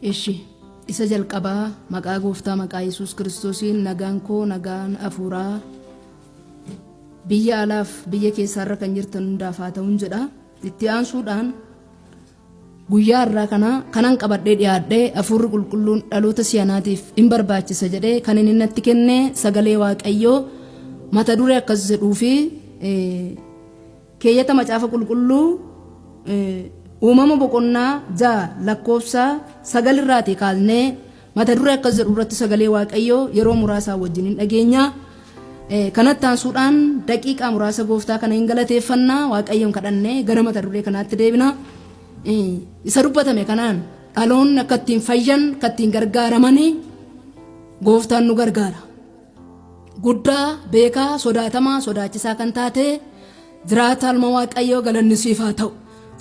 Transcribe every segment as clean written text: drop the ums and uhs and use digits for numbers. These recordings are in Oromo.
Eshi isa jalqabaa maqaa gooftaa maqaa Yesuus Kiristoosiin nagaan koo nagaan afuuraa biyya alaaf biyya keessaarra kan jirtan hundaaf haa ta'uun jedha. Itti aansuudhaan guyyaa har'aa kana kanan qabadhee dhiyaadhe hafuurri qulqulluun dhaloota si'anaatiif hin barbaachisa jedhee kan inni natti kenne sagalee Waaqayyoo mata duree akkas jedhuu fi keeyyata macaafa qulqulluu uumama boqonnaa 6 lakkoofsa 9 irraatii kaasnee mata duree akkas jedhu irratti sagalee Waaqayyoo yeroo muraasaa wajjin hin dhageenya. Kanatti aansuudhaan daqiiqaa muraasa gooftaa kana hin galateeffannaa Waaqayyoon kadhannee gara mata duree kanaatti deebina. Isa dubbatame kanaan dhaloonni akka ittiin fayyan akka ittiin gargaaramanii gooftaan nu gargaara. Guddaa, beekaa, sodaatamaa, sodaachisaa kan taate jiraata alma Waaqayyoo galanni siif haa ta'u.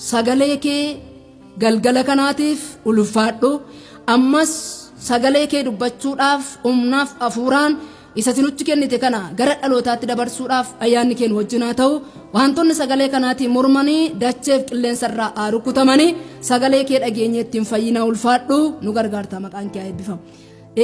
Sagalee kee galgala kanaatiif ulfaadhu. Ammas sagalee kee dubbachuudhaaf humnaaf hafuuraan isa ati nutti kennite kana gara dhalootaatti dabarsuudhaaf ayyaanni kee nu wajjin haa ta'u. Wantoonni sagalee kanaatiin mormanii dacheef qilleensa irraa haa rukutamanii sagalee kee dhageenyee ittiin fayyinaa ulfaadhu nu gargaarta maqaan kee haa eebbifamu.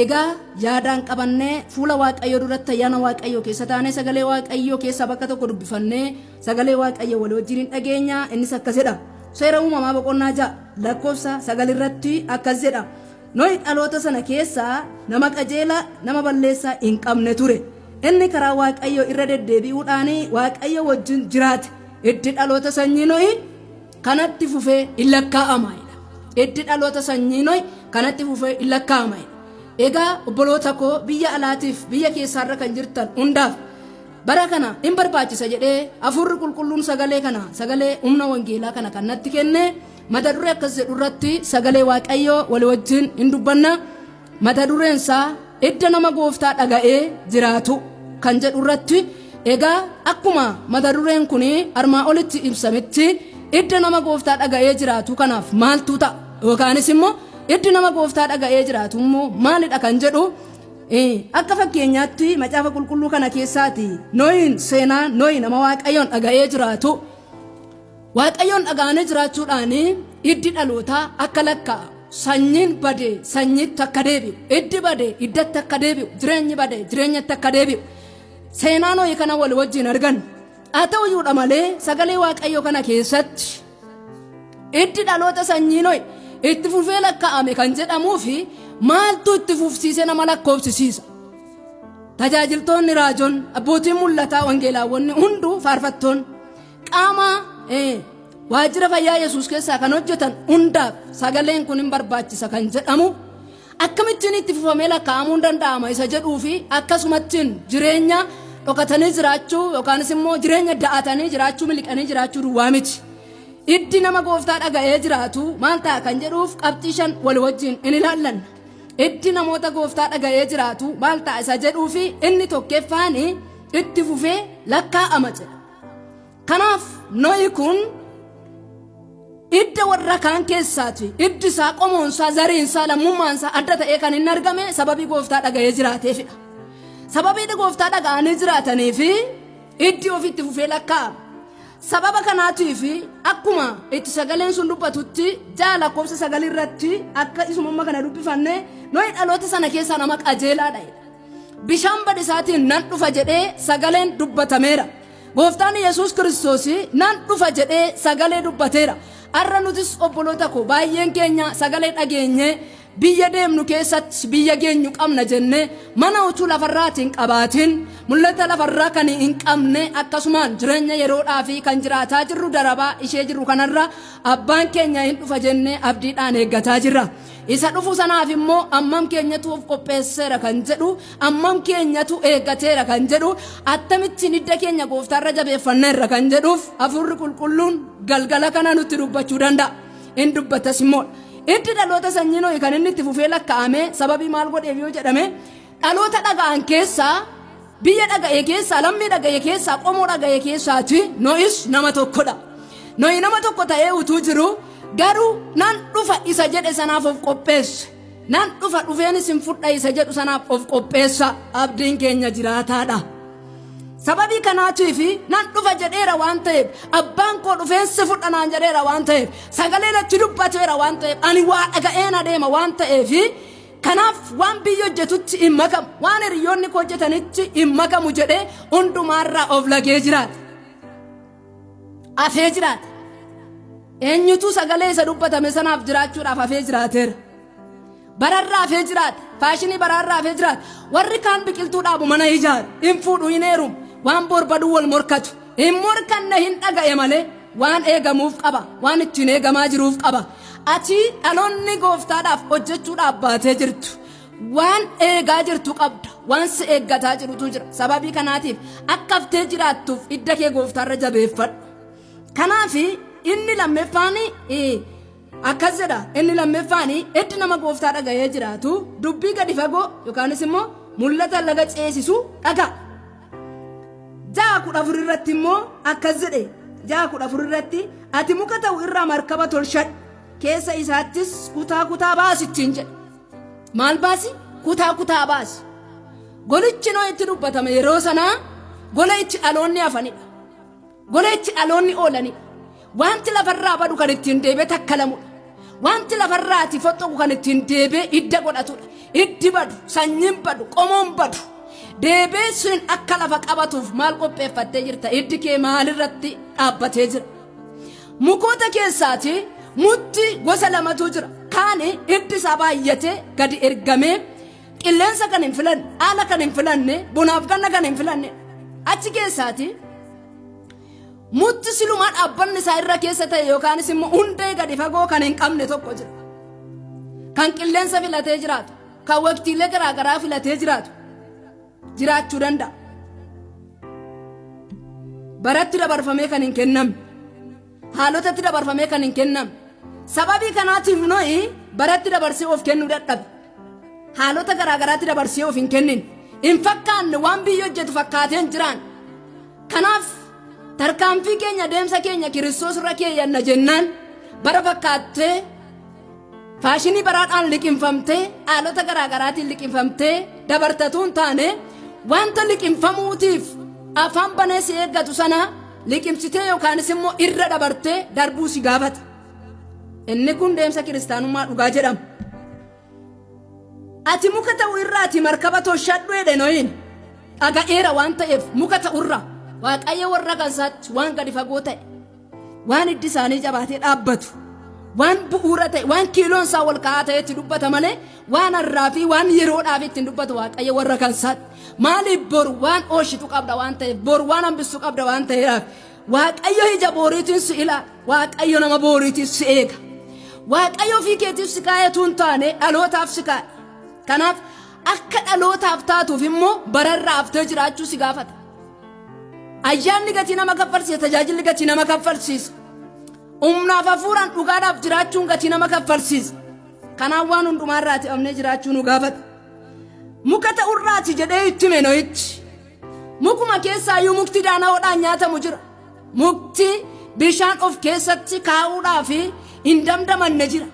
Egaa yaadaan qabannee fuula Waaqayyoo duratti ayyaana Waaqayyoo keessa taanee sagalee Waaqayyoo keessaa bakka tokko dubbifannee sagalee Waaqayyoo walii wajjin hin dhageenya. Innis akkas jedha. Seera uumamaa boqonnaa 6 lakkoofsa 9 irratti akkas jedha. Nohi dhaloota sana keessaa nama qajeelaa nama balleessaa hin qabne ture. Inni karaa Waaqayyoo irra deddeebi'uudhaan Waaqayyo wajjin jiraate. Hiddi dhaloota sanyii Nohi kanatti fufee hin lakkaa'ama. Hiddi dhaloota sanyii Nohi kanatti fufee hin lakkaa'ama. Egaa obboloota koo biyya alaatiif biyya keessaarra kan jirtan hundaaf bara kana hin barbaachisa jedhee hafuurri qulqulluun sagalee kana sagalee humna wangeelaa kana kan natti kenne mata duree akkas jedhu irratti sagalee Waaqayyoo walii wajjin hin dubbanna. Mata dureen isaa hidda nama gooftaa dhaga'ee jiraatu kan jedhu irratti egaa akkuma mata dureen kun armaa olitti ibsametti hidda nama gooftaa dhaga'ee jiraatu kanaaf maaltu ta'a yookaanis immoo hiddi nama gooftaa dhaga'ee jiraatu immoo maalidha kan jedhu akka fakkeenyaatti macaafa qulqulluu kana keessaati Nohiin seenaa Nohi nama Waaqayyoon dhaga'ee jiraatu Waaqayyoon dhaga'anii jiraachuudhaan hiddi dhalootaa akka lakkaa'amu, sanyiin bade sanyiitti akka deebi'u, hiddi bade hiddatti akka deebi'u, jireenyi bade jireenyatti akka deebi'u. Seenaa Nohi kana wal wajjin arganna. Haa ta'u iyyuudha malee sagalee Waaqayyoo kana keessatti hiddi dhaloota sanyii Nohi itti fufee lakkaa'ame kan jedhamuu fi maaltu itti fufsiisee nama lakkoofsisiisa. Tajaajiltoonni raajoon, abbootiin mul'ataa, wangeelaawwanni hunduu faarfattoonni qaama waajjira fayyaa Yesuus keessaa kan hojjetan hundaaf sagaleen kun hin barbaachisa kan jedhamu akkamittiin itti fufamee lakkaa'amuun danda'ama isa jedhuu fi akkasumattiin jireenya dhokatanii jiraachuu yookaanis immoo jireenya da'atanii jiraachuu miliqanii jiraachuu duwwaa miti. Iddi nama gooftaa dhaga'ee jiraatu maal ta'a kan jedhuuf qabxii 5 wal wajjin in ilaallanna. Iddi namoota gooftaa dhaga'ee jiraatu maal ta'a isa jedhuu fi inni tokkeffaan itti fufee lakkaa'ama jedha. Kanaaf Nohi kun idda warra kaan keessaati. Iddi isaa, qomoon isaa, zariin isaa, lammummaan isaa adda ta'ee kan inni argame sababii gooftaa dhaga'ee jiraateefidha. Sababii gooftaa dhaga'anii jiraatanii fi iddi ofitti fufee lakkaa'ama. Sababa kanaatiif akkuma itti sagaleen sun dubbatutti 6 lakkoofsa 9 irratti akka isumamma kana dubbifanne Nohi dhaloota sana keessaa nama qajeelaadha. Bishaan badisaatiin nan dhufa jedhee sagaleen dubbatameera. Gooftaan Yesuus Kiristoos nan dhufa jedhee sagalee dubbateera. Har'a nutis obboloota koo baay'een keenya sagalee dhageenye biyya deemnu keessatti biyya geenyu qabna jennee mana utuu lafarraatiin qabaatiin mul'ata lafarraa kan hin qabne akkasumaan jireenya yeroodhaa fi kan jiraataa jirru darabaa ishee jirru kanarra abbaan keenya hin dhufa jennee abdiidhaan eeggataa jirra. Isa dhufu sanaaf immoo ammam keenyatu of qopheesseera kan jedhu, ammam keenyatu eeggateera kan jedhu, akkamittiin hidda keenya gooftaarra jabeeffanneerra kan jedhuuf hafuurri qulqulluun galgala kana nutti dubbachuu danda'a. In dubbatas immoo. Hiddi dhaloota sanyii Nohi kan inni itti fufee lakkaa'ame sababii maal godheef yoo jedhame dhaloota dhaga'an keessaa biyya dhaga'e keessaa lammii dhaga'e keessaa qomoo dhaga'e keessaati Nohis nama tokkodha. Nohi nama tokko ta'ee utuu jiru garuu nan dhufa isa jedhe sanaaf of qopheesse. Nan dhufa dhufeenis hin fudha isa jedhu sanaaf of qopheessa. Abdiin keenya jiraataadha. Sababii kanaatiif nan dhufa jedheera waan ta'eef, abbaan koo dhufeen si fudha naan jedheera waan ta'eef, sagalee natti dubbateera waan ta'eef, ani waa dhaga'een adeema waan ta'eef, kanaaf waan biyyi hojjetutti hin makamu, waan hiriyoonni koo hojjetanitti hin makamu jedhee hundumaarraa of lagee jiraata. Hafee jiraata. Eenyutu sagalee isa dubbatame sanaaf jiraachuudhaaf hafee jiraateera? Bararraa hafee jiraata. Faashinii baraarraa hafee jiraata. Warri kaan biqiltuu dhaabu, mana ijaaru, hin fuudhu, hin heerumu. Waan borbaduu wal morkatu. Hin morkanne, hin dhaga'e malee waan eegamuuf qaba. Waan ittiin eegamaa jiruuf qaba. Ati dhaloonni gooftaadhaaf hojjechuudhaaf baatee jirtu. Waan eegaa jirtu qabda. Waan si eeggataa jirutu jira. Sababii kanaatiif akka haftee jiraattuuf hidda kee gooftaarra jabeeffadhu. Kanaaf inni lammeeffaan akkas jedha. Inni lammeeffaan, hiddi nama gooftaa dhaga'ee jiraatu dubbii gadi fagoo yookaanis immoo mul'ata laga ceesisu dhaga'a. 6:14 irratti immoo akkas jedhe. 6:14 irratti, "Ati muka ta'u irraa markaba tolchadhu, keessa isaattis kutaa kutaa baasittiin" jedhe. Maal baasi? Kutaa kutaa baasi. Golichi noo itti dubbatame yeroo sanaa gola itti dhaloonni hafanidha. Gola itti dhaloonni oolanidha. Wanti lafarraa badu kan ittiin deebee takkalamudha. Wanti lafarraati foxxoqu kan ittiin deebee hidda godhatudha. Hiddi badu, sanyiin badu, qomoon badu. Deebee sun akka lafa qabatuuf maal qopheeffattee jirta? Hiddi kee maalirratti dhaabbatee jira? Mukoota keessaati mutti gosa lamatu jira. Kaani hiddi isaa baay'atee gadi ergamee qilleensa kan hin filanne, haala kan hin filanne, bonaaf ganna kan hin filanne. Achi keessaati mutti silumaa dhaabbanni isaa irra keessa ta'e yookaanis immoo hundee gadi fagoo kan hin qabne tokko jira. Kan qilleensa filatee jiraatu, kan waqtiilee garaagaraa filatee jiraatu jiraachuu danda'a. Baratti dabarfamee kan hin kennamne, haalotatti dabarfamee kan hin kennamne. Sababii kanaatiif Nohi baratti dabarsee of kennuu dadhabe. Haalota garaagaraatti dabarsee of hin kennin. Hin fakkaanne, waan biyyi hojjetu fakkaatee hin jiraan. Kanaaf tarkaanfii keenya, deemsa keenya Kiristoos irra keeyyanna jennaan, bara fakkaattee, faashinii baraadhaan liqinfamtee, haalota garaagaraatiin liqinfamtee dabartatuun hin taane, wanta liqinfamuutiif afaan banee si eeggatu sana liqimsitee yookaanis immoo irra dabartee darbuu si gaafata. Inni kun deemsa kiristaanummaa dhugaa jedhama. Ati muka ta'u irraati markaba toshadhu jedhe Nohiin. Dhaga'eera waan ta'eef muka ta'urra Waaqayyo warra kansaatti waan gadi fagoo ta'e, waan hiddi isaanii jabaatee dhaabbatu, waan bu'uura ta'e, waan kiiloon isaa wal ka'aa ta'etti dubbata malee waan har'aa fi waan yeroodhaaf ittiin dubbatu Waaqayyo warra kansaatti. Maaliif? Boru waan ooshitu qabda waan ta'eef, boru waan hambistu qabda waan ta'eef. Waaqayyo ija booriitiin si ilaala. Waaqayyo nama booriitiif si eega. Waaqayyo ofii keetiif si kaa'etu hin taane, dhalootaaf si kaa'e. Kanaaf akka dhalootaaf taatuuf immoo bararraa haftee jiraachuu si gaafata. Ayyaanni gatii nama kaffalsiisa, tajaajilli gatii nama kaffalsiisa. Humnaaf hafuuraan dhugaadhaaf jiraachuun gatii nama kaffalsiisa. Kanaaf waan hundumaarraa hafnee jiraachuu nu gaafata. Muka ta'urraati jedhee itti hime Nohichi. Mukuma keessaayyuu mukti daana'oodhaan nyaatamu jira. Mukti bishaan of keessatti kaa'uudhaa fi hin damdamanne jira.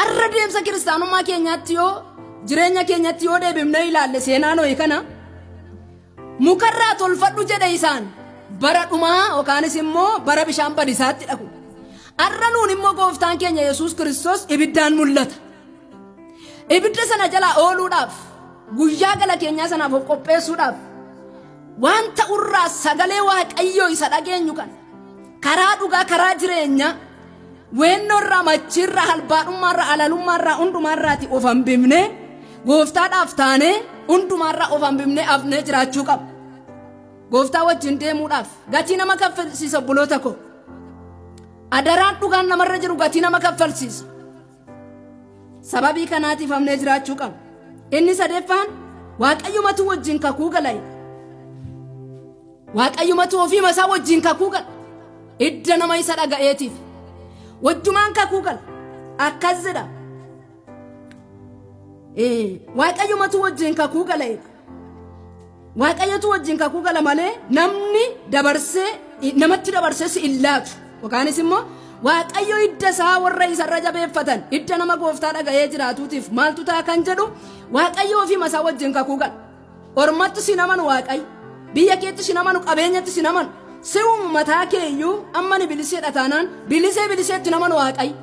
Arra deemsa kiristaanummaa keenyaatti yoo, jireenya keenyatti yoo deebifnee ilaalle, seenaa Nohi kana, mukarraa tolfadhu jedhe isaan bara dhumaa yookaanis immoo bara bishaan badisaatti dhaqu. Arra nuun immoo gooftaan keenya Yesuus Kiristoos ibiddaan mul'ata. Ibidda sana jalaa ooluudhaaf, guyyaa gala keenyaa sanaaf of qopheessuudhaaf, waan ta'urraa sagalee Waaqayyoo isa dhageenyu kana, karaa dhugaa, karaa jireenyaa, weennoorraa, machiirraa, halbaadhummaarraa, alalummaarraa, hundumaarraati of hambifnee, gooftaadhaaf taanee hundumaarraa of hambifnee hafnee jiraachuu qaba. Gooftaa wajjin deemuudhaaf gatii nama kaffalsiisa, obboloota koo. Adaraan dhugaan namarra jiru gatii nama kaffalsiisa. Sababii kanaatiif hafnee jiraachuu qaba. Inni sadeeffaan, Waaqayyumatu wajjin kakuu gala. Waaqayyumatu ofiima isaa wajjin kakuu gala. Idda nama isa dhaga'eetiif. Wajjumaan kakuu gala. Akkas jedha. Waaqayyumatu wajjin kakuu gala. Waaqayyotu wajjin kakuu gala malee namni dabarsee namatti dabarsee si hin laatu. Yookaanis immoo Waaqayyo hidda isaa warra isarra jabeeffatan, hidda nama gooftaa dhaga'ee jiraatuutiif maaltu ta'a kan jedhu, Waaqayyo ofii isaa wajjin kakuu gala. Ormattu si namanu Waaqayyo. Biyya keetti sin amanu, qabeenyatti sin amanu. Si uumu mataa kee iyyuu amma ni biliseedha taanaan bilisee biliseetti hin amanu Waaqayyo.